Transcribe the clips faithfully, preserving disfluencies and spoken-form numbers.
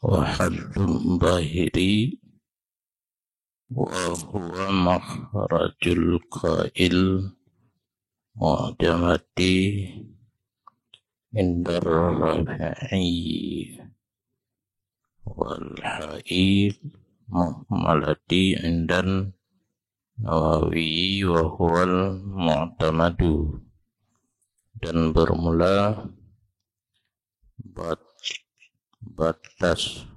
Wa haddun zahiri wa huwa makhrajul kha'il mu'jamati indar rafi'i wal ha'il muhmalati indan Nawawi wa huwal mu'tamadu. Dan bermula bat-, batas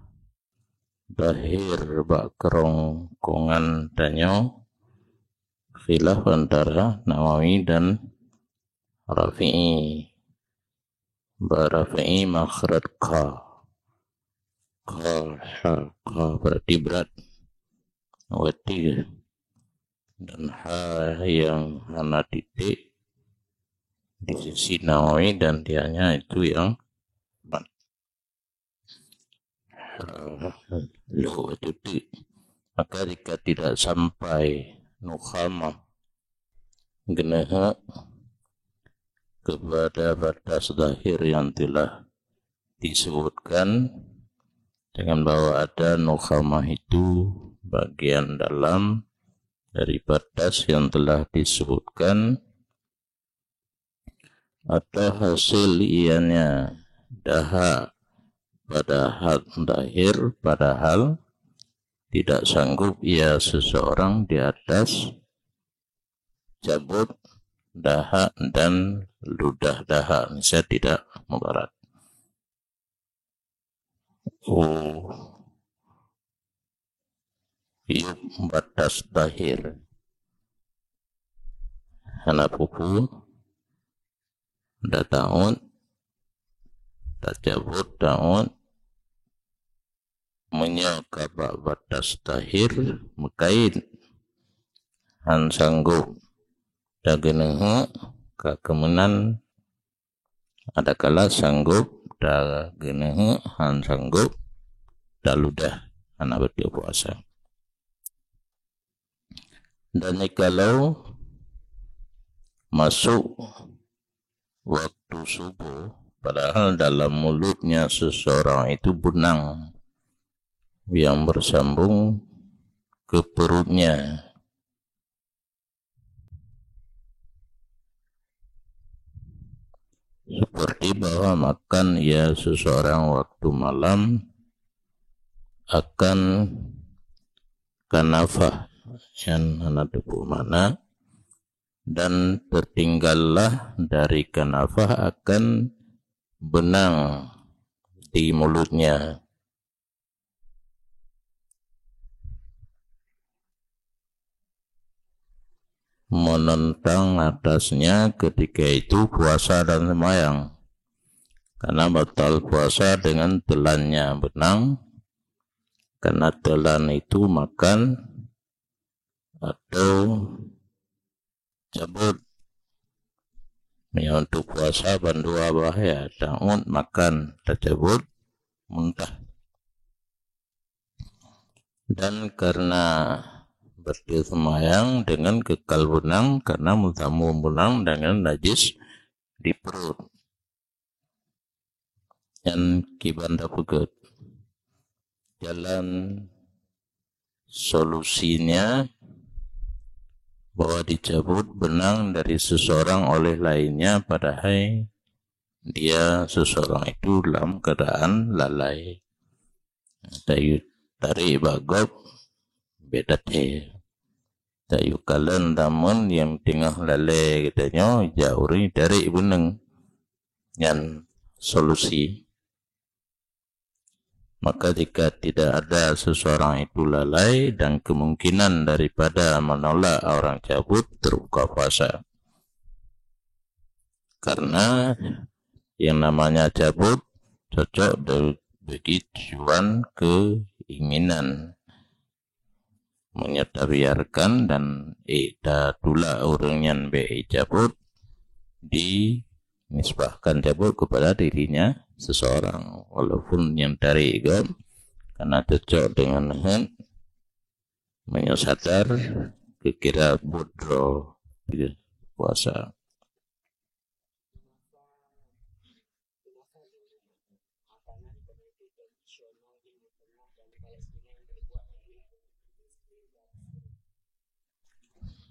zahir bak keurongkongan tanyoe khilaf antara Nawawi dan Rafi'i. Bak Rafi'i makhraj kha. Kha, ha, kha berarti berat. Berarti dan ha yang hana titik di sisi Nawawi dan dianya itu yang mat. Ha, lhok itu ti. Maka jika tidak sampai nukhamah geneuhek kepada batas zahir yang telah disebutkan, dengan bahwa ada nukhamah itu bagian dalam dari batas yang telah disebutkan, atau hasil ianya dahak pada hak zahir, padahal tidak sanggup ia seseorang di atas cabut dahak dan ludah dahak, misal tidak mudarat. Oh. Yub batas zahir. Hana peue-peue, da taôt, tacabut taôt, meunyoe ka bak batas zahir meukait, han sanggob, da geuneuhek ka keumeunan, adakala sanggob da geuneuhek, han sanggob da ludah, hana beutôi puasa. Dan jikalau masuk waktu subuh, padahal dalam mulutnya seseorang itu benang yang bersambung ke perutnya, seperti bahwa makan ia seseorang waktu malam akan kanafah yang hana teupeue makna, dan tertinggallah dari kanafah akan benang di mulutnya. Menentang atasnya ketika itu puasa dan sembahyang. Karena batal puasa dengan telannya benang, karena telan itu makan atau cabut. Meunyoe untuk puasa bandua bahya, taôt makan, tacabut, muntah. Dan karena beutôi seumayang dengan kekal beunang, karena meusambông beunang dengan najis di perut. Nyan kiban tapeugét. Jalan solusinya bahwa dicabut benang dari seseorang oleh lainnya, padahai dia seseorang itu dalam keadaan lalai. Tayue tarek bak gob, beda teh. Tayue kalon tamon nyang teungoh lalai geutanyoe, jak ureuëng tarek beunang. Nyan solusi. Maka jika tidak ada seseorang itu lalai dan kemungkinan daripada menolak orang cabut, terbuka puasa. Karena yang namanya cabut cocok dari bagi tujuan keinginan. Meunyoe tabiarkan dan, eh, tatulak ureuëng nyan bék jicabut, dinisbahkan cabut kepada dirinya seseorang, walaupun nyang tarek gob kana cocok dengan hét, meunyoe sadar, geukira buet droe puasa.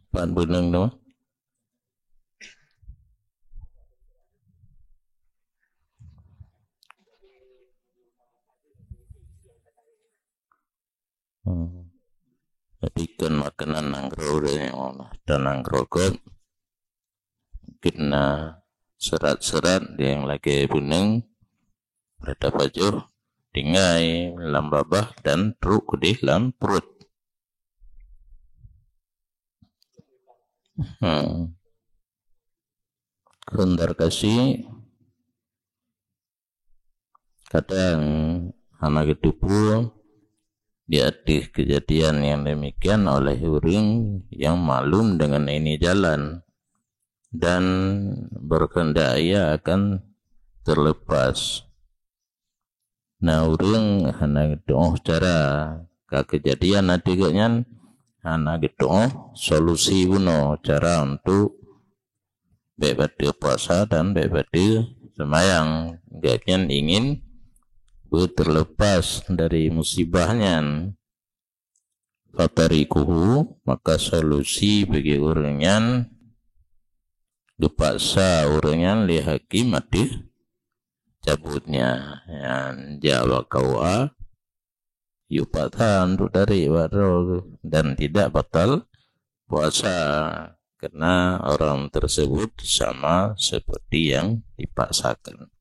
Pat beuneueng tu. Hmm. Jadi kon makanan nanggroe ureuëng nyang tanang rokok, kena serat-serat nyang lagée beuneueng, rata pajoh, tinggai lam babah dan trok keudeh lam pruet. Hmm. Kheun tarkasi, kadang hana geuteupeue di ateueh keujadian nyang demikian oleh ureuëng nyang maklum dengan ini jalan dan berkehendak ia akan terlepas. Na ureuëng hana geutuoh cara ka keujadian ateueh gobnyan, hana geutuoh solusi bunoe cara untuk bék bateue puasa dan bék bateue seumayang. Gobnyan ingin beuterlepas dari musibah nyan. Fatarikuhu, maka solusi bagi ureuëng nyan, geupaksa ureuëng nyan lé hakim ateueh cabut nyan, nyan jak bak K U A, yue paksa untuk tarék bak droe dan tidak batal puasa, karena orang tersebut sama seperti yang dipaksakan.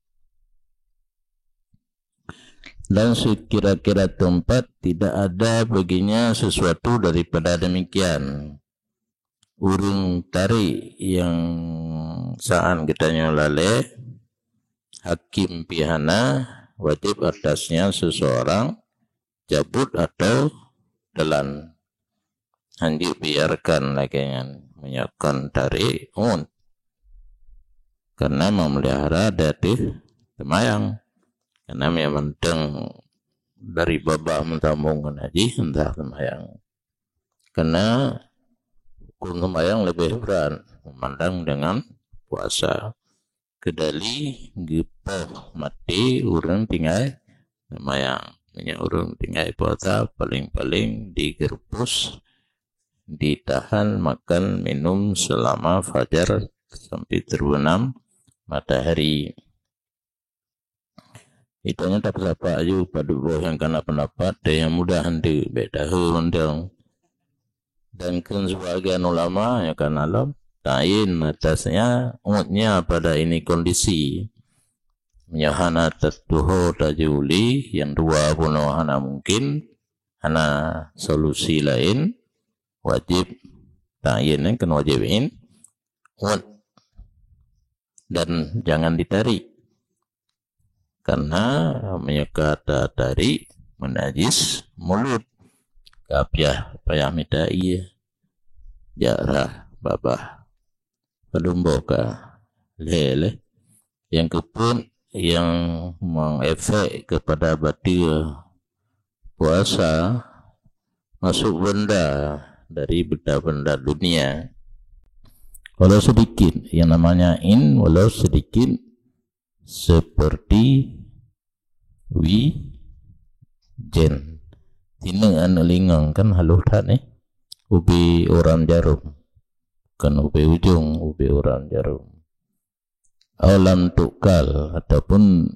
Dan sekira-kira tempat tidak ada baginya sesuatu daripada demikian. Ureuëng tarék nyang saát geutanyoe lalée, hakim pih hana, wajib atasnya seseorang cabut atau telan. Hanjeuet biarkan lagée nyan, meunyoe kon tarék, ngon. Karena memelihara di ateueh seumayang. Karena memang mantong dari babah meusambong keu najih, entah seumayang. Karena huköm seumayang leubeh brat meubandang dengan puasa. Keudali geupoh maté ureuëng tinggai seumayang. Meunyoe ureuëng tinggai puasa, paléng-paléng digeureumpôh, ditahan makan minum seulama fajar sampai terbenam matahari. Itu nyan tapeusapat aju padub boh nyang kana peundapat, dan nyang mudah hanteuk bék tahe mantong. Dan kheun sebagian ulama nyang kana lom, ta'yin atasnya, untnya pada ini kondisi. Meunyoe hana tatuho tajuli, nyang dua bunoe hana mungkin, hana solusi laén, wajib ta'yin, kan wajib in, unt. Dan jangan ditarik. Karena meunyoe ka tatarik, meunajis mulut. Ka payah, payah mita ié. Jak rhah babah. Padum boh ka lhée lé. Nyang keupeuet nyang mengefek kepada bateue puasa masuk benda dari benda-benda dunia. Walau sedikit, yang namanya in, walau sedikit seperti wijen. Tineuk aneuëk lingong kan halôh that nih. Ubé uram jarum. Bukan ubé ujong, ubé uram jarum. Au lam tukal, ataupun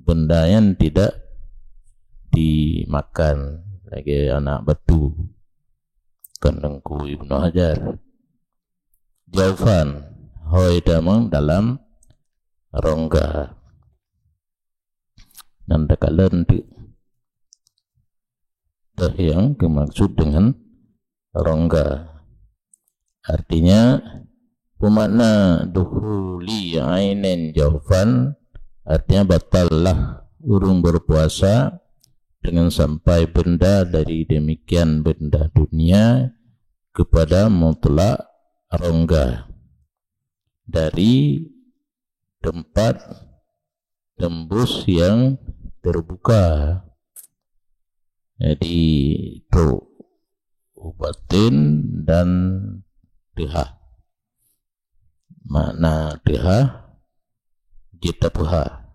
benda yang tidak dimakan, lagée anak batu, kan Teungku Ibnu Hajar. Jaufan, hôi tamong dalam rongga. Dan takalon teuk teuh nyang geumaksud dengan rongga. Artinya, peumakna dukhuli ainin jaufan, artinya batallah ureuëng berpuasa dengan sampai benda dari demikian benda dunia kepada mutlak rongga. Dari tempat tembus yang terbuka. Jadi, trok batin dan teuhah. Makna teuhah, jeuet tapeuhah.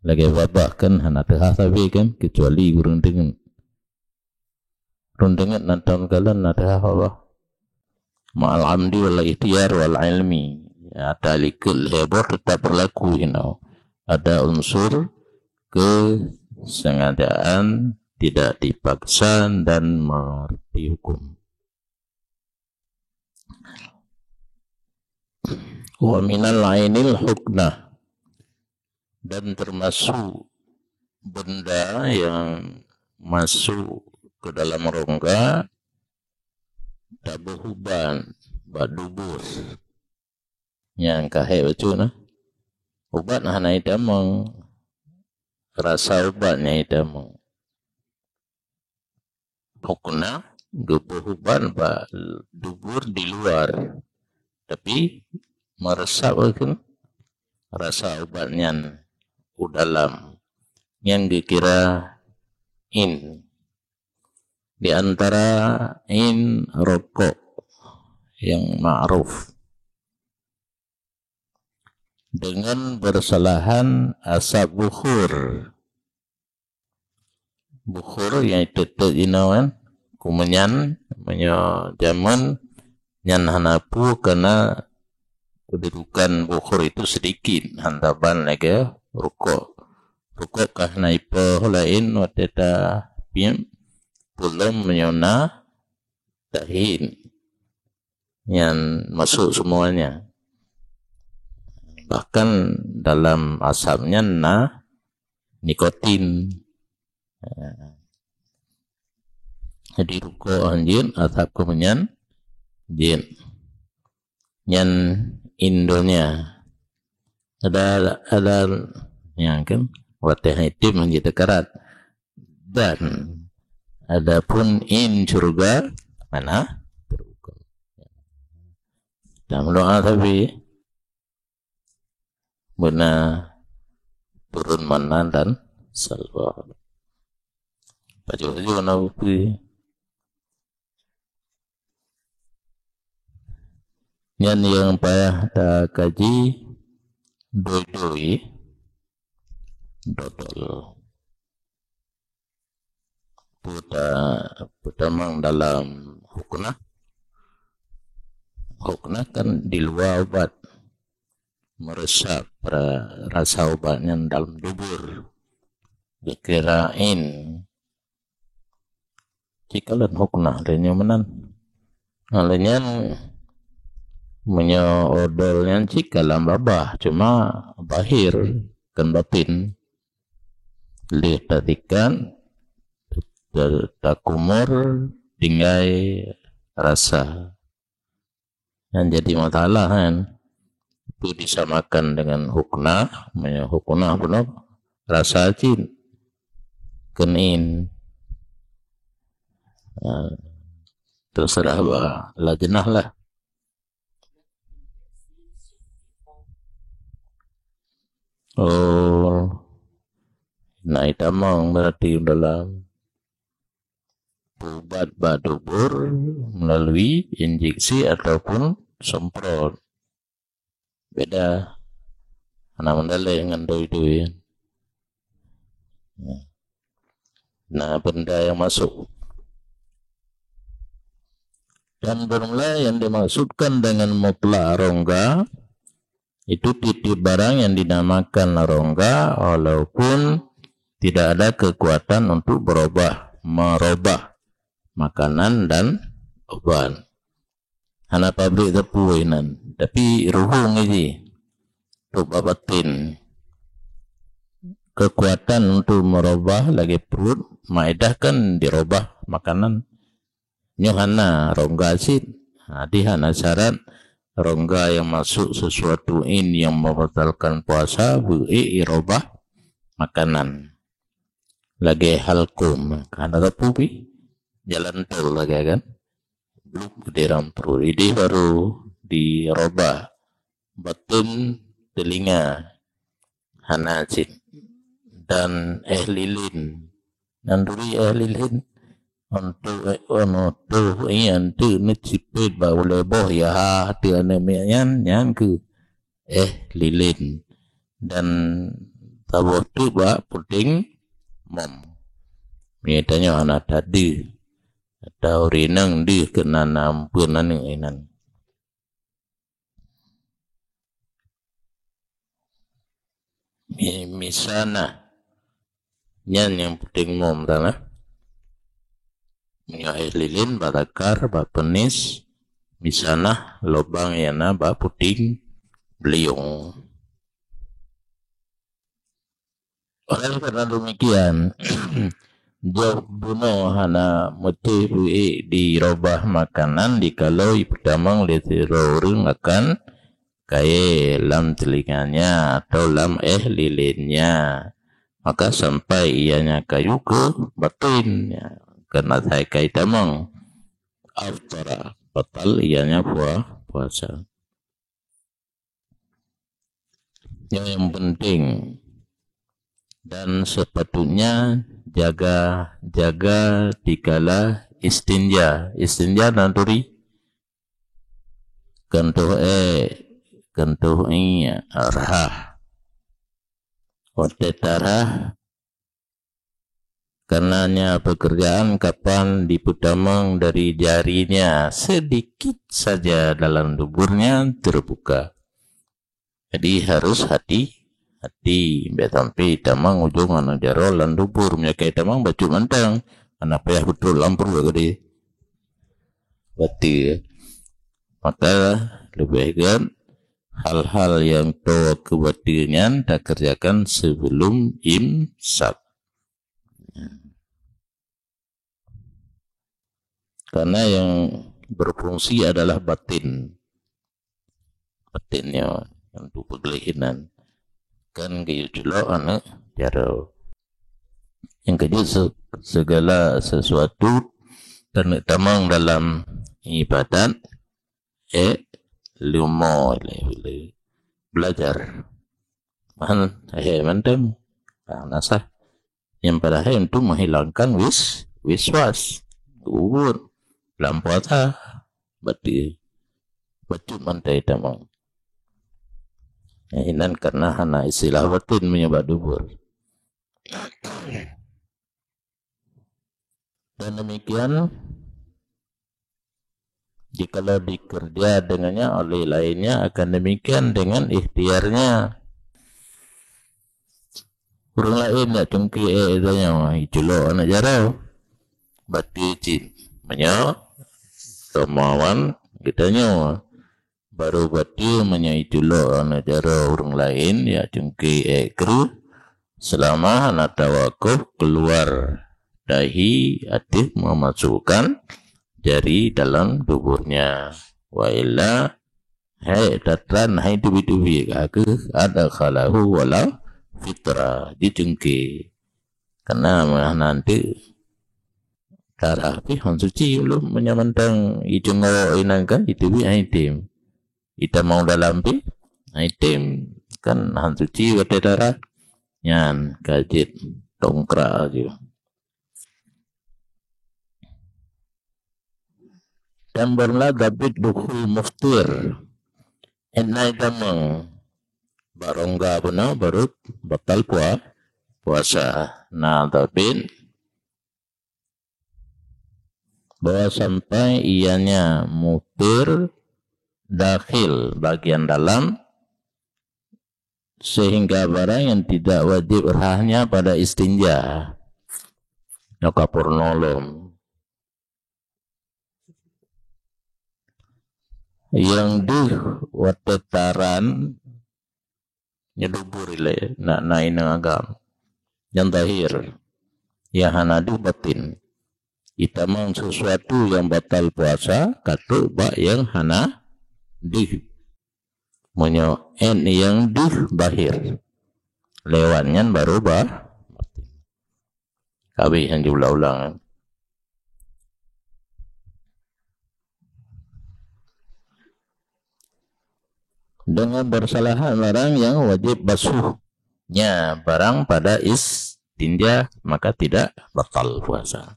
Lagée babah kan hana teuhah sabe kan, kecuali ureuëng deungon. Ureuëng deungon nan takalon na teuhah babah. Ma'al amdi wal ikhtiyar wal ilmi. Ya, talikut lhée boh tetap berlaku inoe. Ada unsur kesengajaan, tidak dipaksa dan mengerti hukum. Wa minal ainil huknah. Dan termasuk benda yang masuk ke dalam rongga, taboh ubat bak dubur. Nyang ka hék bacut na. Ubat hana itamong, rasa ubat nyang itamong. Huknah geuboh ubat bak dubur di luar, tapi meureusap kheueh rasa ubat nyan u dalam. Nyan geukira in. Di antara in rokok yang ma'ruf. Dengan bersalahan asap bukhur. Bukhur nyang teutet jinoe kan, kumeunyan, meunyoe jamén nyan hana peue, karena kedudukan bukhur itu sedikit, han saban lagée rukok. Rukok ka hana ipoh laén watée tapiep, peulom meunyoe na tahin. Nyan masuk semuanya. Bahkan dalam asap nyan na nikotin. Jadi rukok jeuet, asap kumeunyan jeuet. Nyan indonya. Ada, ada nyang kan watée hitam jeuet teukarat. Dan adapun in syurga mana terbuka. Dan doa tapi beuna turun manna dan salwa. Pajoh-pajoh na bukui. Nyan nyang payah takaji doi-doi dodol. Puta, putamang dalam huknah. Huknah kan di luwa ubat. Meureusap ra-, rasa ubat nyan dalam dubur. Geukira in. Cit ka lôn huknah lé nyoe meunan. Nah, lé nyan meunyoe odol nyan cit ka lam babah, cuma bahir kan batin. Lheueh tatikan, ta-, takumur tinggai rasa. Nyan jadi masalah kan. Itu disamakan dengan huknah, meunyoe huknah bunoe rasa cit keuneun. Nah, terserah bah lajnah lah. Oh, na itamong berarti dalam ubat bak dubur melalui injeksi ataupun semprot. Beda. Hana meudaleh ngon doi-doi. Ya. Nah, benda yang masuk. Dan bermula yang dimaksudkan dengan mutlak rongga, itu tiap-tiap barang yang dinamakan rongga walaupun tidak ada kekuatan untuk berubah, merubah makanan dan obat. Hana pabrik teupue inan, tapi ruhueng jih. Trok bak batin. Kekuatan untuk merubah lagée pruet, maedah kan dirubah makanan. Nyoe hana rongga cit. Ha, di hana syarat rongga yang masuk sesuatu in yang membatalkan puasa, beuék irubah makanan. Lagée halkum, hana teupue pih. Jalan tol lagée kan. Blub di dalam pruet. Ideh baru dirubah. Baten telinga. Hana cit. Dan éh lilin. Nan turi éh lilin. Untuk, eh, untuk, iya, untuk ni cipet bak ulée boh, ya, ha, tu aneuk miet nyan, nyan keuh éh lilin. Dan Taboh teuk bak puting mom. Meunyoe tanyoe hana tadeuh, atau rinang deuh keunan ampeuen aneuk inan. Mi-, misanah. Nyan nyang puting mom tanah. Meunyoe éh lilin, bak zakar, bak peunis, misanah lubang nyang na bak puting beuliong. Oleh karena demikian, jok bunoe hana meuteubeuék di robah makanan jikalau jipeutamong lé sidroe ureuëng akan kayée lam teulinganya atau lam éh lilinnya, maka sampai ianya kayu keu baten, ya, karena sai kai tamong, aftara, batal ianya pua-, puasa. Nyoe nyang penting. Dan sepatutnya jaga-jaga dikala istinja. Istinja na turi kentoh ék, kentoh ié, rhah. Watée tarhah, karenanya pekerjaan kapan dipeutamong dari jarinya sedikit saja dalam duburnya terbuka. Jadi harus hati-hati, bék sampai tamong ujong aneuk jaroe lam dubur. Meunyoe ka tamong bacut mantong, hana payah beutôi lam pruet geude. Bateue. Maka leubeh gét hal-hal nyang toe keu bateue nyan takeurjakan sebelum imsak. Karena yang berfungsi adalah batin. Batin nyoe nyang tupeugléh inan. Kan geuyue culok aneuk jaroe. Nyang keujeuet se-, segala sesuatu taneuk tamong dalam ibadat, ék leumo lé, lé belajar. Mahan, éh, mantong. Ah, nasah. Nyang padahai untuk menghilangkan wis-, wiswas. Ubur. Lam puasa. Bateue. Bacut mantai tamong. Nyang inan karena hana istilah batin meunyoe bak dubur. Dan demikian, jikalau dikerja dengannya oleh lainnya, akan demikian dengan ikhtiarnya. Ureuëng laén jak cungke ék geutanyoe, iculok aneuk jaroe. Bateue cit. Meunyoe kemauan geutanyoe. Barô bateue meunyoe iculok aneuk jaroe ureuëng laén jak cungke ék kreueh, selama hana tawakuf keluar dahi ateueh memasukkan jari dalam duburnya. Wa illa, hai tatran, hai teubi-teubi ka kheueh adkhalahu wala fitra, jicungke. Karena meunan teuk darah pih hán suci ulôn meunyoe mantong icungoe inan kan iteubiet hán item. Itamong dalam pih hán item kan hán suci watée darah nyan ka jeuet tongkra ju. Dan beureulah dabit dukhul muftir. Ét na itamong bak rongga beuna barô batal pua-, puasa. Na dabit bahwa sampai ianya muftir dakhil bagian dalam, sehingga barang yang tidak wajib rhahnya pada istinja. Nyoe ka purno lom. Nyang deuh watée taran nyoe dubur ilée na, na inong agam. Nyang zahir, nyang hana deuh batin. Itamong sesuatu nyang batal puasa ka trok bak nyang hana deuh. Meunyoe ét nyang deuh zahir, lewat nyan barô ba-, batin. Habéh nyang jiulang-ulang. Dengan bersalahan barang yang wajib basuhnya barang pada istinja, maka tidak batal puasa.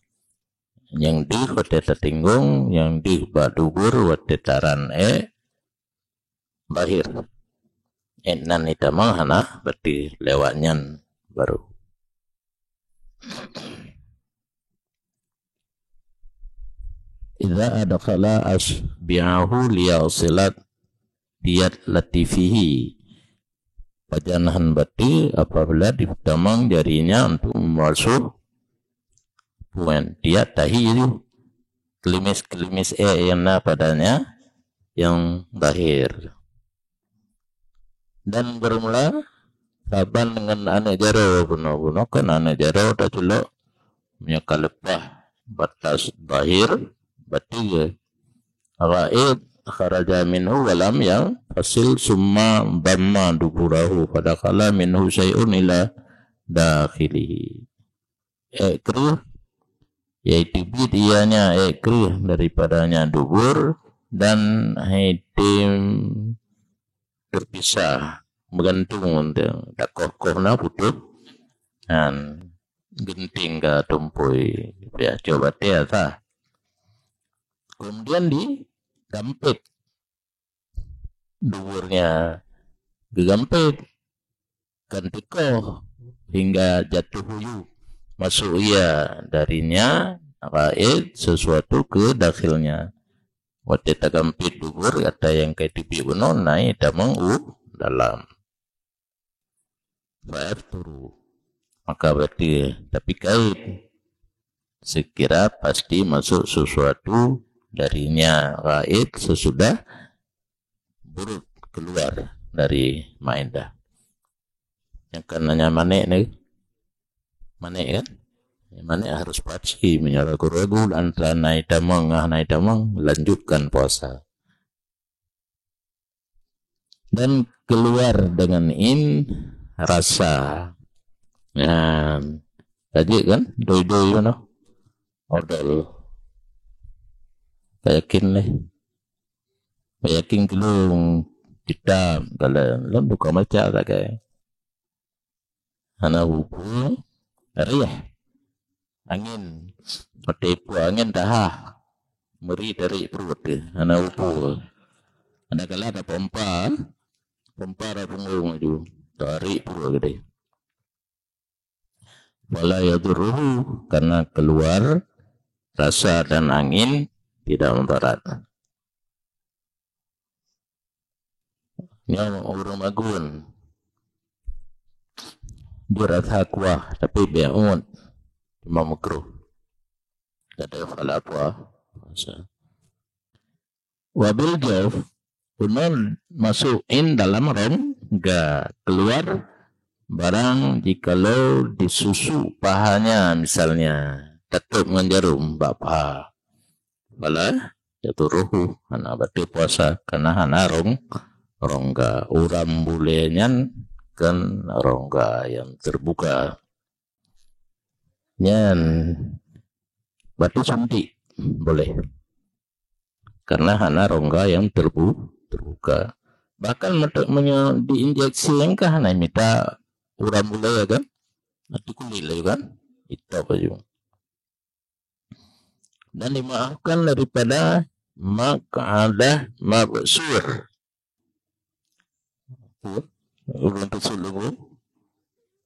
Nyang deuh watée tatinggong, nyang deuh bak dubur watée taran ék, zahir. Ét nan itamong hana bateue lewat nyan. baru. Idza adkhala asbi'ahu liyasilat diyat latifihi. Pajan han bateue apabila ditamong jarinya untuk memasuk puen tiat tahi itu, kelimis-kelimis ék nyang na padanya nyang zahir. Dan bermula saban ngon aneuk jaroe bunoe-bunoe, kan aneuk jaroe taculok meunyoe ka leupah batas zahir bateue. Ghaid kharaja minhu wa lam yanfasil summa damma duburahu fadakhala minhu syai'un ila dakhilihi. Ék kreueh, yaitu bit ianya ék kreueh daripadanya dubur dan hitim terpisah, meugantung, takoh-koh na putôh, han geunteng ka tumpôi, pih coba tia sah. Kemudian digampét duburnya, geugampét kan teukoh hingga jatuh huyu, masuk ia darinya ghaid sesuatu ke dakhilnya. Watée tagampét dubur gata nyang ka teubiet bunoe na itamong u dalam. Fayafturu, maka berarti tapi kait sekira pasti masuk sesuatu darinya ghaid sesudah burut keluar dari maédah. Nyang kan nanya manék ni, manék kan? Manék harus pasti, meunyoe ragu-ragu antara na itamong ngon hana itamong, lanjutkan puasa. Dan keluar dengan in rasa. Nyan. Tajik kan? Doi-doi mana? Odol. Ka yakin leh. Ka yakin keulung kitab, kalau lom buka maca sagai. Hana hubung riah. Angén. Watée ipue angén taha. Meuri tarék pruet teuh. Hana hubung. Ada kala ada pompa. Pompa ada punggong laju. Tarék pruet geude. Wala yadurruhu, karena keluar rasa dan angin tidak mudarat. Nyoe ureuëng magun. Dia rasa kuah, tapi bék uet. Cuma makruh. Kata fala puasa. Wabil jauf, unon masuk in dalam rongga, keluar barang jikalau disusu pahanya misalnya, tatôb ngon jarum bak paha. Fala yadurruhu, hana bateue puasa, karena hana rong-, rongga. Uram bulée nyan kan rongga yang terbuka. Nyan bateue suntik boleh. Karena hana rongga yang terbu-, terbuka. Bahkan meunyoe diinjeksi nyang ka hana mita uram bulée kan, atau kulit laju kan, itôb laju. Dan dimaafkan daripada maq'adah mabsur. Ureuëng teusut lubô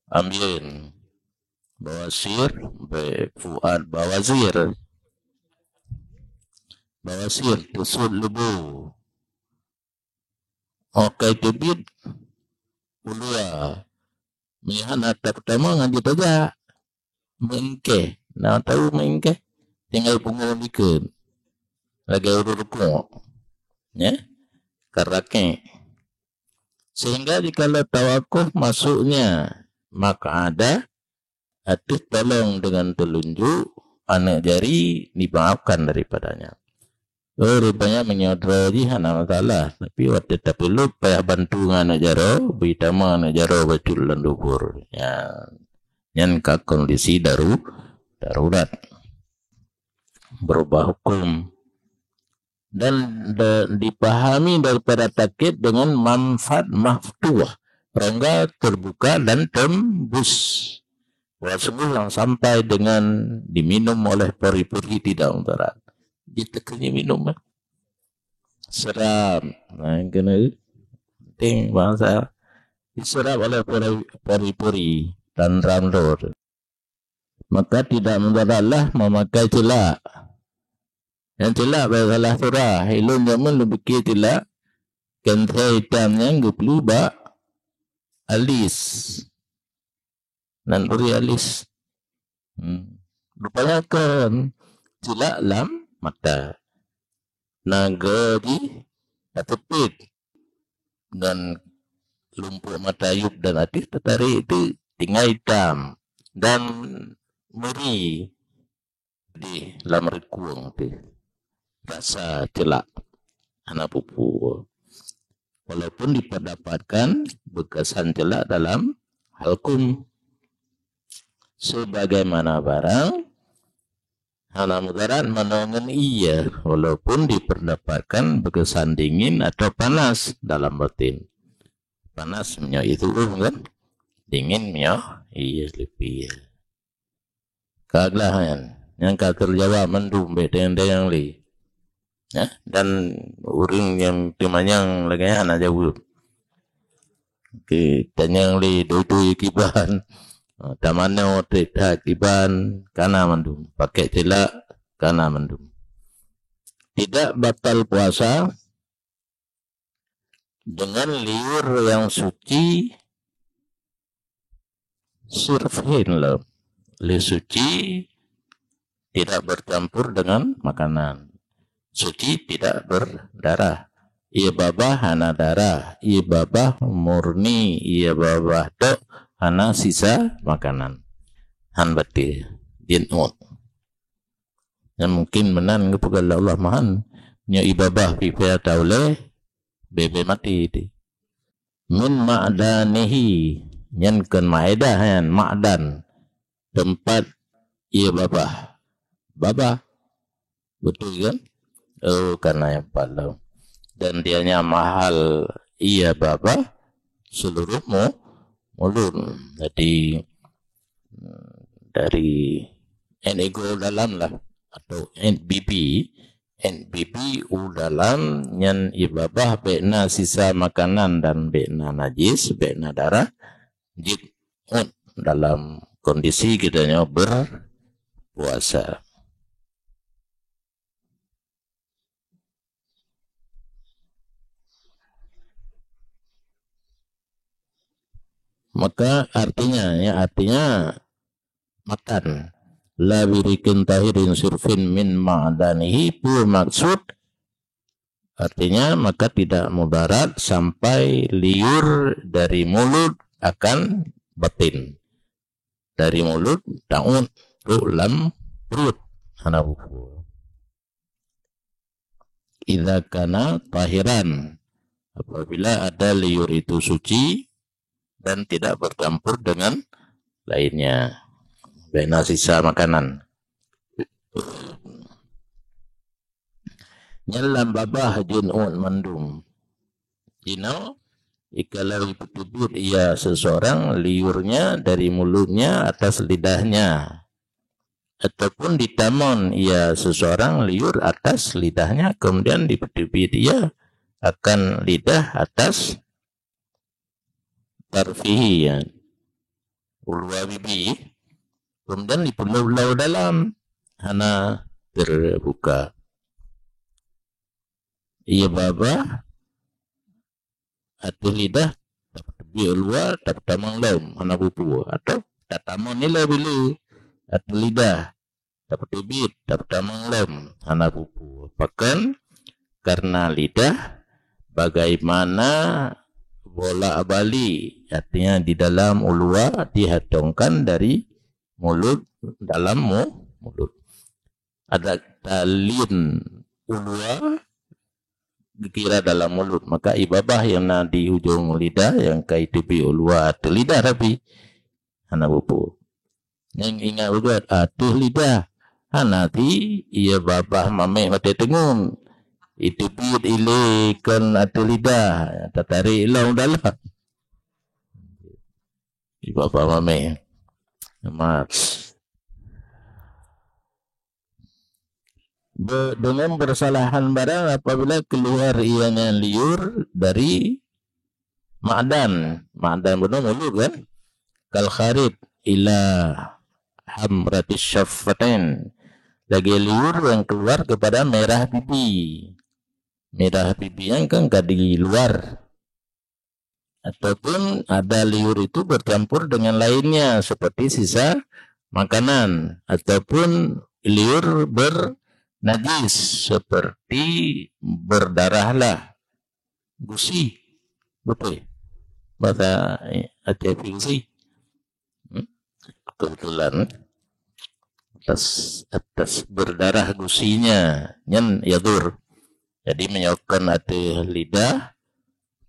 ambien. Bawasir, baik fuad bawazir. Bawasir, teusut lubô. Okai teubiet ulua. Meulihat ata peutama ngan jitajak. Meungkeh. Na tahu meungkeh? Tinggai pungo likot. Lagée ureuëng rukuk. Ya? Karakek. Sehingga jikalau tawakuf masuknya maq'adah ateueh tolong dengan telunjuk aneuk jari dimaafkan daripadanya. Oh, rupanya meunyoe droe jih hana masalah, tapi watée tapeuleueb payah bantu ngon aneuk jaroe, bri tamong aneuk jaroe bacut lam dubur. Ya, nyan ka kondisi daru-, darurat. Berubah hukum. Dan da-, dipahami daripada takyid dengan manfad maftuh, rongga terbuka dan tembus. Bahwa sungguh yang sampai dengan diminum oleh pori-pori tidak mudarat. Jiteukeunya minum, eh. Seram. Nah, yang kena penting bahasa. Diserap oleh pori-, pori-pori. dan ramlo. Maka tidak mudaratlah memakai celak. Nyang celak bak salah surah. Ilôn jameun lôn pike celak, keunsée itam nyan geupeuleueh bak alis. Nan turi alis. Hmm. Rupanya kon celak lam mata. Naga jih tateupeue ngon lumpok mata yup dan ateueh tatarék teuk tinggai itam dan meuri di lam reukueng teuk rasa celak hana peue-peue. Walaupun diperdapatkan beukesan celak dalam halkum sebagaimana barang hana mudarat manoe ngon ie, walaupun diperdapatkan beukesan dingin atau panas dalam batin. Panas meunyoe ie tu'uh kan, dingin meunyoe ie leupie. Ka glah nyan, nyang ka teujawab mandum bék tanyong-tanyong lé. Ya, dan ureuëng nyang teumanyong lagée nyan hana jaweueb. Oke, tanyong lé doi-doi kiban. Ha, tamanoe trép that kiban, kana mandum. Pakai celak, kana mandum. Tidak batal puasa dengan liur yang suci surfin lom. Liur suci tidak bercampur dengan makanan. Suci tidak berdarah. Ie babah hana darah. Ie babah murni. Ie babah tok hana sisa makanan. Han baté jin ut. Nyan mungkin meunan geupeugah lé Allah mahan. Nyoe ie babah pih payah taulée, bée-bée maté teuh. Min ma'danihi, nyan kon maedah nyan, ma'dan, teumpat ie babah. Babah. Beutôi kan? Oh, kana nyang pat lom. Dan dia nyan mahal ie babah seluruh mu-, mulut. Jadi, dari N E G dalam lah, atau N B B, N B B u dalam nyan ie babah bék na sisa makanan dan bék na najis, bék na darah, jeuet ut dalam kondisi geutanyoe berpuasa. Maka artinya, ya, artinya makan. La birikin tahirin surfin min ma'danihi, peue maksud? Artinya, maka tidak mudarat sampai liur dari mulut akan batin. Dari mulut, taut, trok lam perut. Hana buku. Idza kana tahiran, apabila ada liur itu suci dan tidak bercampur dengan lainnya, bék na sisa makanan. Nyan lam babah jin ut mandum. Jinoe, jikalau ipeuteubiet ia seseorang liurnya dari mulutnya atas lidahnya, ataupun ditamon ia seseorang liur atas lidahnya, kemudian dipeuteubiet ia akan lidah atas tarfihi, ya, uluwa bibi, kemudian dipeuleuh-leuh dalam, hana teubuka. Ie babah ateueh lidah, tapeuteubiet uluwa, tapeutamong lom, hana bupu, atau tatamong nilai bile ateueh lidah, tapeuteubiet, tapeutamong lom, hana bupu. Pakon? Karena lidah bagaimana bolak-balik, artinya di dalam uluwa dihatongkan dari mulut, dalam mu-, mulut. Adak talin uluwa geukira dalam mulut, maka ie babah nyang na di ujong lidah nyang ka iteubiet uluwa ateueh lidah, tapi hana bupu. Nyang ingat beugét ateueh lidah, hana ti ie babah maméh watée teungeut. Iteubiet ilée kon ateueh lidah, tatarék lom dalam. Ie babah maméh. Mat. Be-, dengan bersalahan barang apabila keluar ianya liur dari ma'dan. Ma'dan bunoe mulut kan? Kal kharij, ila hamratis syaffatain, lagée liur nyang keluar kepada merah bibi. Merah bibi nyan kan ka di luar. Ataupun ada liur itu bercampur dengan lainnya seperti sisa makanan, ataupun liur bernajis seperti berdarahlah. Gusi. Betul. Bahasa, eh, Aceh gusi. Hmm? Kebetulan atas, atas berdarah gusinya nyan yadur. Jadi meunyoe kon ateueh lidah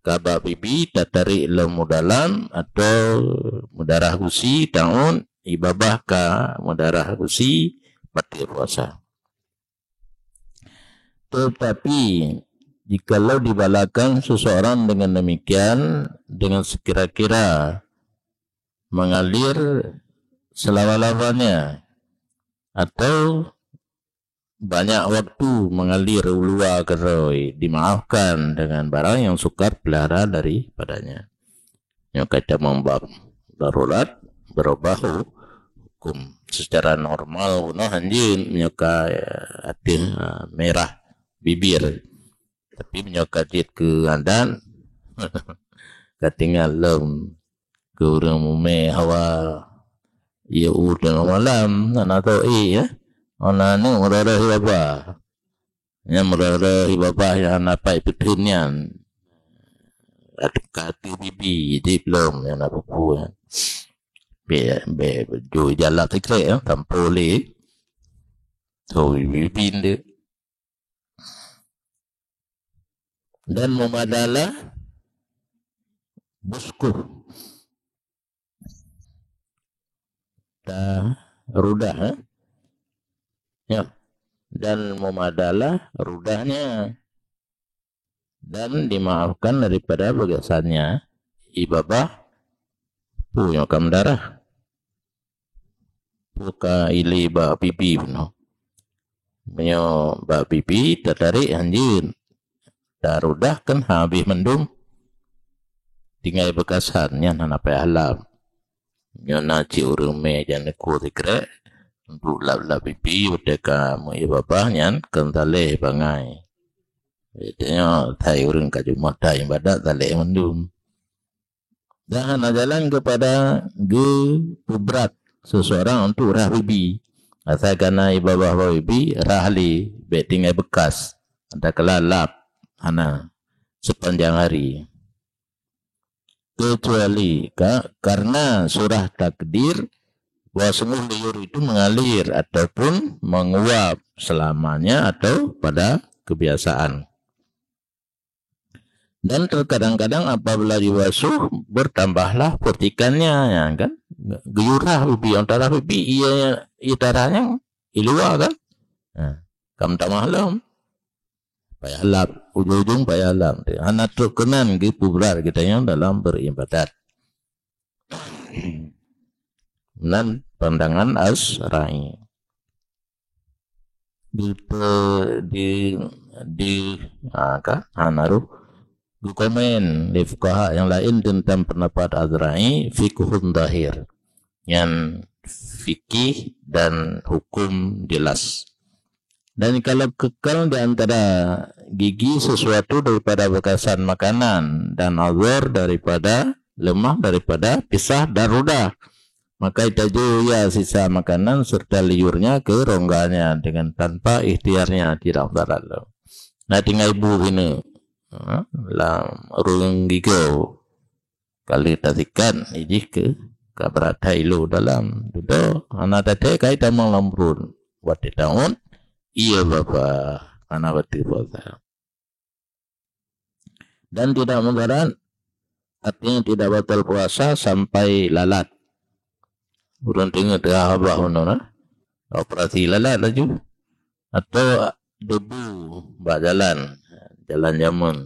ka bak bibi tatarék lom u dalam atau mudarah gusi taun, i babah ka mudarah gusi, batal puasa. Tetapi jikalau dibalakan seseorang dengan demikian, dengan sekira-kira mengalir selama-lamanya atau banyak waktu mengalir u luwa keudroe, dimaafkan dengan barang yang sukar pelihara daripadanya. Nyoe ka tamong bab darurat, berubah hu-, hukum. Secara normal bunoe hanjeut meunyoe ka, eh, ateueh, eh, merah bibir. Tapi meunyoe ka jeuet keu adat, ka tinggai lom keu ureuëng mumé hawa ié u teungoh malam, hana tho éh, ya. Hana aneuëk meurara hi babah. Nyan meurara hi babah nyang hana pai peutheun nyan. Ka ateueh bibi, jieb lom nyang na peue-peue nyan. Bèk, bèk, jôi jalak sikrék, ya, tampôh lé. Tho bibi ndeuek. Dan mumadalah buskuh. Ta rudah, eh? Ya. Dan mumadalah rudahnya. Dan dimaafkan daripada bagasannya. I babah, peue nyang ka meudarah. Peue ka ilé bak bibi bunoe. Meunyoe bak bibi tatarék hanjeut, tarudah kan habéh mandum. Tinggai beukasan nyan hana payah lap. Nyoe na cit ureuëng mé jan neuko sikrék, untuk lap-lap bibi watée ka meuié babah nyan kon saleh bangai. Tanyoe thai ureuëng ka jumah thai ibadat saleh mandum. Dan hana jalan keupada geupeubrat seseorang untuk rhah bibi. Asai ka na i babah bibi, rhah lé, bék tinggai beukas. Takala lap, hana, sepanjang hari. Kecuali ka, karena surah takdir bahwa sungguh liur itu mengalir ataupun menguap selamanya atau pada kebiasaan. Dan terkadang-kadang apabila dibasuh, bertambahlah percikannya, ya kan? Geuyue rhah bibi, antara bibi, ié, ié darah nyan i luwa kan? Nah, ka meutamah lom. Payah lap, ujong-ujong payah lap. Hana trok keunan geupeubrat geutanyoe dalam beribadat. Nan pandangan Asy'ari. Di, di, di, ha, ka? Ha, na rôh. Geukomen lé fuqaha nyang laén teuntang peundapat Asy'ari, fiqhun zahir. Nyan fikih dan hukum jelas. Dan kalau kekal di antara gigi sesuatu daripada beukasan makanan dan azhar daripada leumah daripada pisah dan rudah, maka itajôh ia sisa makanan serta liurnya ke rongganya dengan tanpa ikhtiarnya, tidak mudarat lom. Nah, tinggai bu keuneuk, ha, lam ureuëng gigau. Ka lheueh tasikat, ijih keu ka brat that i lô dalam. Dudoe, hana tathèe kai tamong lam pruet. Watèe taun, ié babah, hana bateue puasa. Dan tidak mudarat, artinya tidak batal puasa sampai lalat. Ureuëng teungeut teuhah babah bunoe na, operasi lalat laju. Atau debu bak jalan, jalan jameun.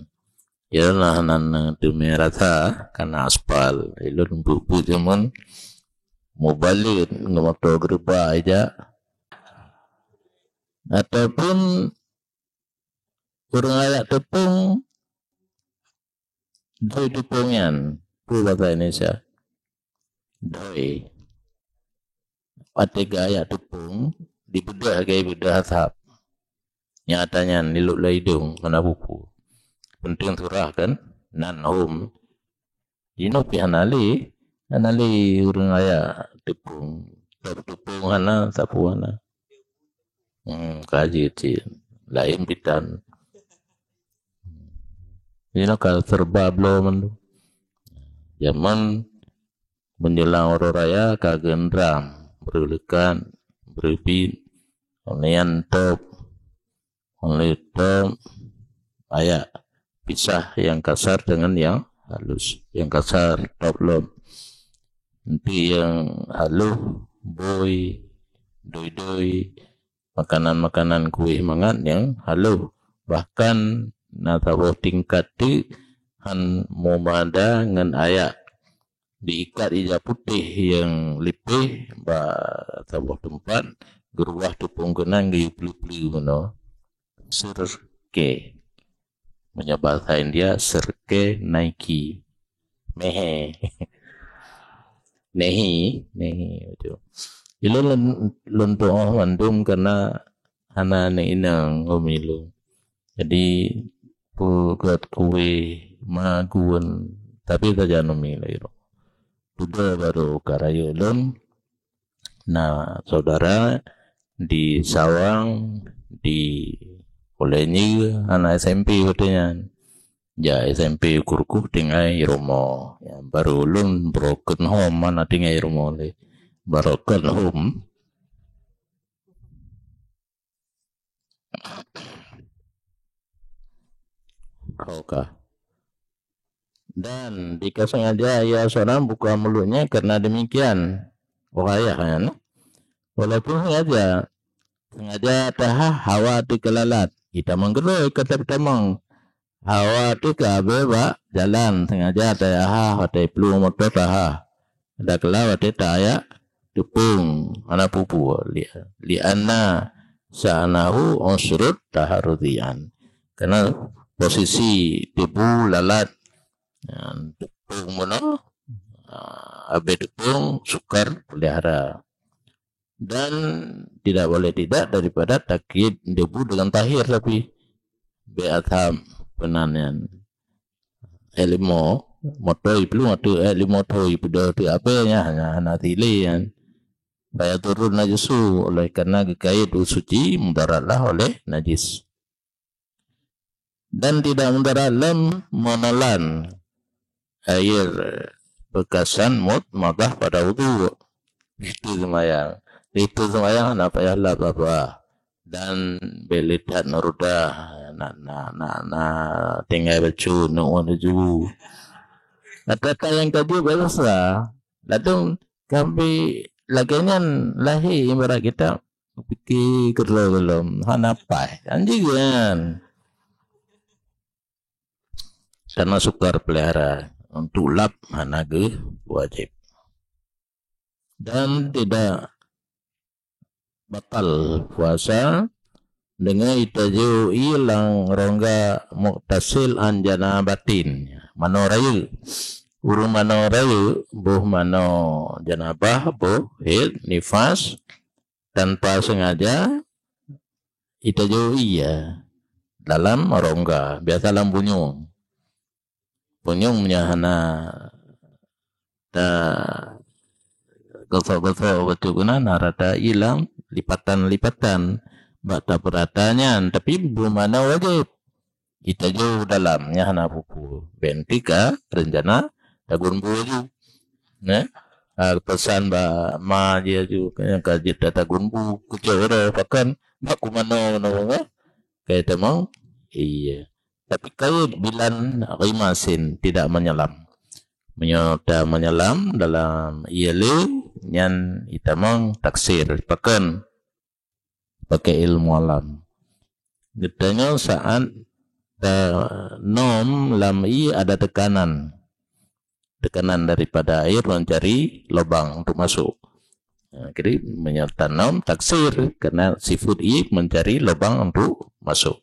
Iyalah nan teumé rasa kana aspal. Ilôn buet-buet jameun mubalot ngon moto geuruba ijak. Ataupun ureuëng rakyat teupông, doi teupông nyan, peue basa Indonesia? Doi. watée geuayak teupông, dibeudôh lagée beudôh asab. Nyata nyan lilot lam idông, hana peue-peue. Penting surah kan? Nan hom. Jinoe pih hana lé, hana lé ureuëng ayak teupông. Tôb teupông hana, sapeue hana. Hmm, ka jeuet cit. Laén pitan. Jinoe ka serba bloe mandum. Jameun menjelang uroe raya ka geundram, breuh leukat, breuh bit, nyan tôb. Oleh tôb, ayak pisah nyang kasar dengan nyang halus. Nyang kasar tôb lom. Nanti nyang halus, bôi, doi-doi, makanan-makanan kuéh mangat nyang halus. Bahkan na saboh tingkat teuk han meumada ngon ayak. Diikat ija putéh nyang lipéh bak saboh teumpat, geuruwah teupông keunan geuyue pleue-pleue bunoe. Sirke. Meunyoe bahasa India, sirke Nike. Mehe. Nehi, nehi, betul. Ilôn lôn, lôn tuoh mandum karena hana aneuk inong umilu. Jadi, peugöt kuéh magun, tapi sajan umi lagée nyoe. Dudoe barô ka rayeuk lôn, na saudara di Sawang, di Kolenyi, anak S M P watée nyan. Jak S M P Kurkuh tinggai rumoh. Ya, barô lôn broken home mana tinggai rumoh lé. Broken home. Oka. Dan jika sengaja ia seorang buka mulutnya karena demikian. Oh ayah kan? Walaupun sengaja, sengaja taha hawa tu kelalat. Kita menggeroi kata tamong. Hawa tu ka abée bak jalan sengaja taha watée plueng moto taha. Ada kela watée tayak teupung hana pupu li, li anna sa'nahu usrut taharruzian. Karena posisi debu lalat, ya, teupung bunoe, ah, abée teupung sukar pelihara. Dan tidak boleh tidak daripada takyid debu dengan tahir tapi. Be atham peunan nyan. Ilmu motoi plueng tu, ilmu toi peudeuh tu apa nya hana hana tile nyan. Fayadurun najasu oleh karena geukait suci mudarat lah oleh najis. Dan tidak mudarat lom meunelan air beukasan mut madah pada wudu. Itu semayang. Itu semayang hana payah lap apa. Dan belitat nurudah na na na na tinggai bacut nu'uh nuju. Kata-kata yang kaji biasa. Ladung kami lagée nyan lahé ibarat kita pikir kerja belum hana pai. Anjing kan. Karena sukar pelihara untuk lap hana geuh wajib. Dan tidak batal puasa dengan itajui lam rongga muktasil an janabatin. Manoe rayeuk. Ureuëng manoe rayeuk, boh manoe janabah, boh haid, nifas, tanpa sengaja itajui ya dalam rongga, biasa lam bunyung. Punyueng meunyoe hana ta gosok-gosok bacut keunan, na rata ilang lipatan-lipatan bak tapeurata nyan, tapi beumana wajéb. Itajô dalam nyan hana peue-peue. Bèk enteuk ka rencana tagun bu laju. Nah, ha, peusan bak ma jih laju, ka jeuet tagun bu keucok droe pakon bak kumano-mano, ka itamong. Iya. Tapi kayèe bilan ghimasin tidak menyelam. Meunyoe ta menyelam dalam ié le, nyan itamong taksir. Pakon? Pakai ilmu alam. Geutanyoe saat tanom lam ié ada tekanan. Tekanan daripada air mencari lubang untuk masuk. Ha, jadi, meunyoe tanom taksir, karena sifat ié mencari lubang untuk masuk.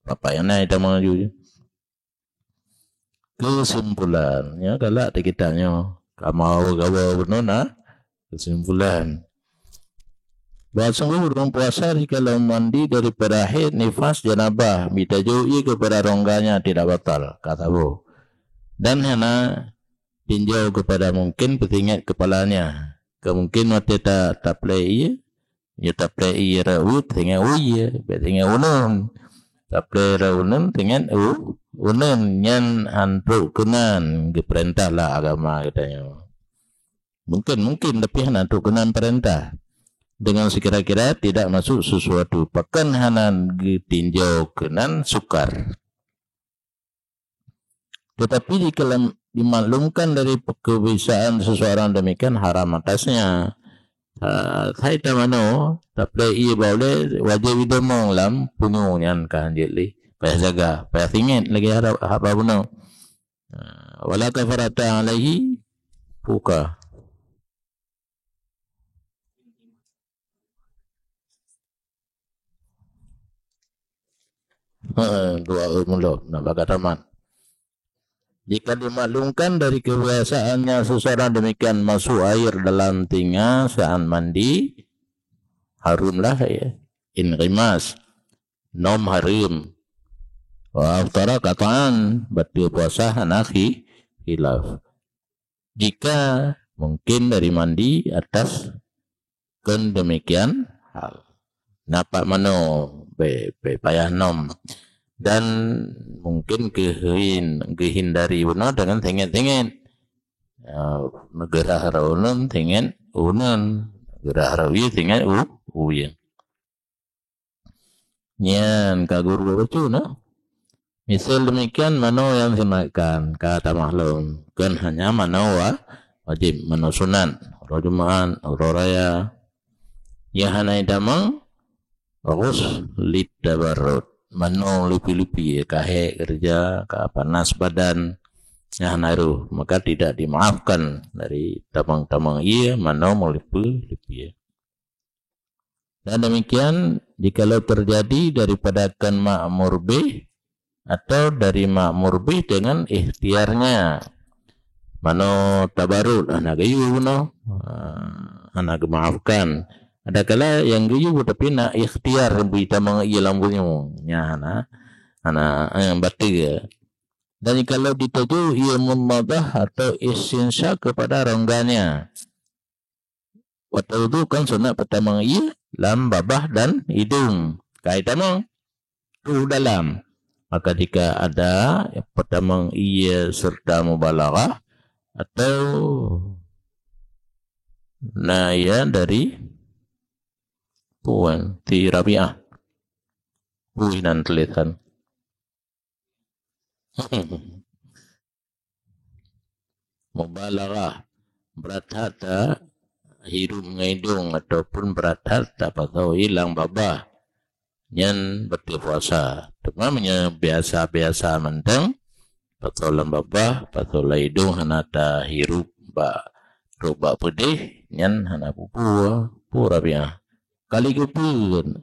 Bapak nyang na itamong laju. Kesimpulan, nyoe galak di kitab nyoe. Ka mau gawa bunoe na kesimpulan. Bahwa sungguh ureuëng puasa jikalau mandi daripada haid, nifas, janabah, meutajok ié kepada rongga nyan tidak batal, ka saboh. Dan hana tinjau kepada mungkin peusingat kepalanya. Kemungkin watée ta taplé ié, nyoe taplé ié rot ueh, teuingat ueh ié, bék teuingat uneun. Taplé rot uneun, teuingat u uneun, nyan han trok keunan geupeurintah lah agama geutanyoe. Mungkin, mungkin, tapi hana trok keunan peurintah. Dengan sekira-kira tidak masuk sesuatu, pakon hana geutinjau keunan sukar. Tetapi jikalau dimaklumkan dari kebiasaan seseorang demikian, haram atasnya. Ha, hai tamanoe, taplé ié bak ulée, wajéb idamong lam punyueng nyan ka hanjeuet lé. Payah jaga, payah singet lagée haba bunoe. Ha, wala kafarata alaihi, buka. Heeh, dua mulut nak bak tamat. Jika dimaklumkan dari kebiasaannya seseorang demikian masuk air dalam telinga saat mandi, harumlah ya, inqimas, nom harum. Wa aftara qat'an, bateue puasa hana khi-, khilaf. Jika mungkin dari mandi atas kon demikian hal. Napak manoe be, be payah nom. Dan mungkin geuhin, geuhindari bunoe dengan singet-singet. Ya, geurah rot uneun singet uneun, geurah rot ueh singet u ueh. Nyan ka guru bacut na. Misal demikian manoe nyang sunat kan ka tamaklum, kon hanya manoe wa-, wajéb, manoe sunat, uroe Jumaat, uroe raya. Nyang hana itamong, ghusl litabarrud, manoe lupi-lupi, ka hék keureuja, ka panas badan, nyang hana rhoh, maka tidak dimaafkan dari tamong-tamong ié manoe meulipi-lipi. Dan demikian, jikalau terjadi daripada kon ma'mur bih atau dari ma'mur bih dengan ikhtiarnya, manoe tabarrud hana geuyue bunoe, ha, hana geumaafkan. Adakala nyang geuyue tapi na ikhtiar bri tamong ié lam bunyueng, nyan hana, hana, eh, bateue. Dan jikalau ditajok ié mudmadah atau istinsyak kepada rongganya, watée wudhu kon sunat peutamong ié lam babah dan idong. Ka itamong, troh dalam. Maka jika ada peutamong ié serta mubalaghah atau na ié dari puan ti Rabi'ah. Ui nan tulisan. Mubalaghah, brat that tahirup ngon idong ataupun brat that tapasoe ié lam babah, nyan bateue puasa. Teuma meunyoe biasa-biasa mantong, pasoe lam babah, pasoe lam idong hana tahirup bak, rot bak peudeh, nyan hana peue-peue, peue Rabi'ah. Kali keupeuet,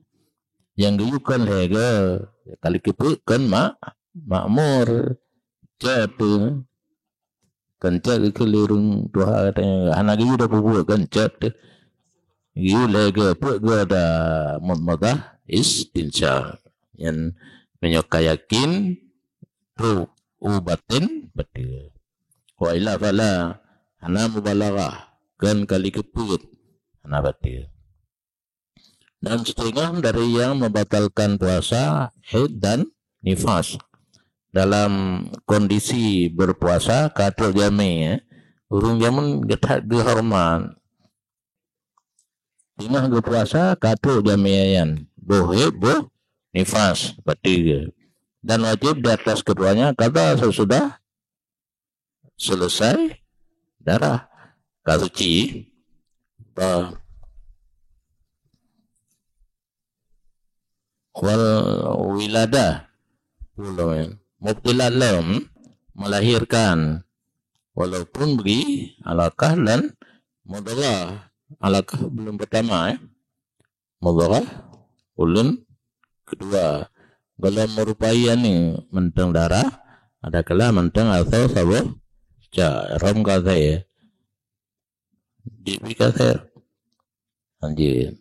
nyang geuyue kon lhée goe, kali keupeuet kon ma-, ma'mur. Cot teuh. Kon cot geukheun lé ureuëng tuha katanya, hana geuyue dah peubuet kon cot teuh. Geuyue lhée goe, peuet goe dah mudmadah, istinsyak. Nyan meunyoe ka yakin, troh u baten, bateue. Wa illa fala, hana mubalaghah, kon kali keupeuet, hana bateue. Dan siteungoh dari nyang membatalkan puasa, haid dan nifas. Dalam kondisi berpuasa, ka trok jamé, eh, ureuëng jameun geuthat geuhoreumat. Teungoh geupuasa, ka trok jamé nyan, boh haid, boh nifas, bateue. Dan wajib di atas keduanya qadha sesudah selesai darah. Ka suci, ba-, wal wiladah, ulôn, mubtilat lom, melahirkan, walaupun bagi alakah dan mudghah. Alakah belum pertama, eh. Mudghah ulôn kedua. Golom meurupai aneuk mantong darah, adakala mantong asoe saboh cak, rom ka asèe. Di pi ka asèe. Anjeut.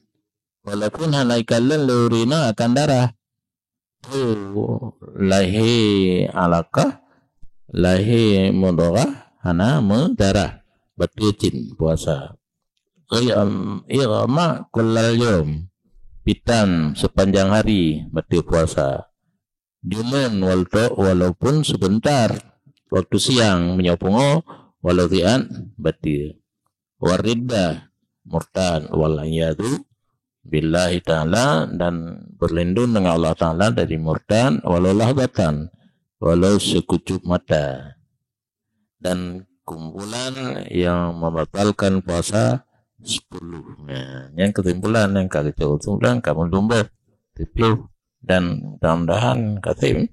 Walaupun hana ikalon lé ureueng inong akan darah. Peue lahé alaqah, lahé mudghah hana meudarah, bateue cit puasa. Iyam-, ighma kullal yaum, pitan sepanjang hari bateue puasa. Junun wal to-, walaupun sebentar waktu siang meunyoe pungo, walau ri'ad bateue. Wariddah, murtad, wal iyadu billahi ta'ala, dan berlindung dengan Allah Ta'ala dari murtad, walau lahzatan, walau sekucup mata. Dan kumpulan yang membatalkan puasa sepuluh. Nah, nyan kesimpulan nyang ka geucok kesimpulan ka meulumba sepuluh. Dan mudah-mudahan ka tem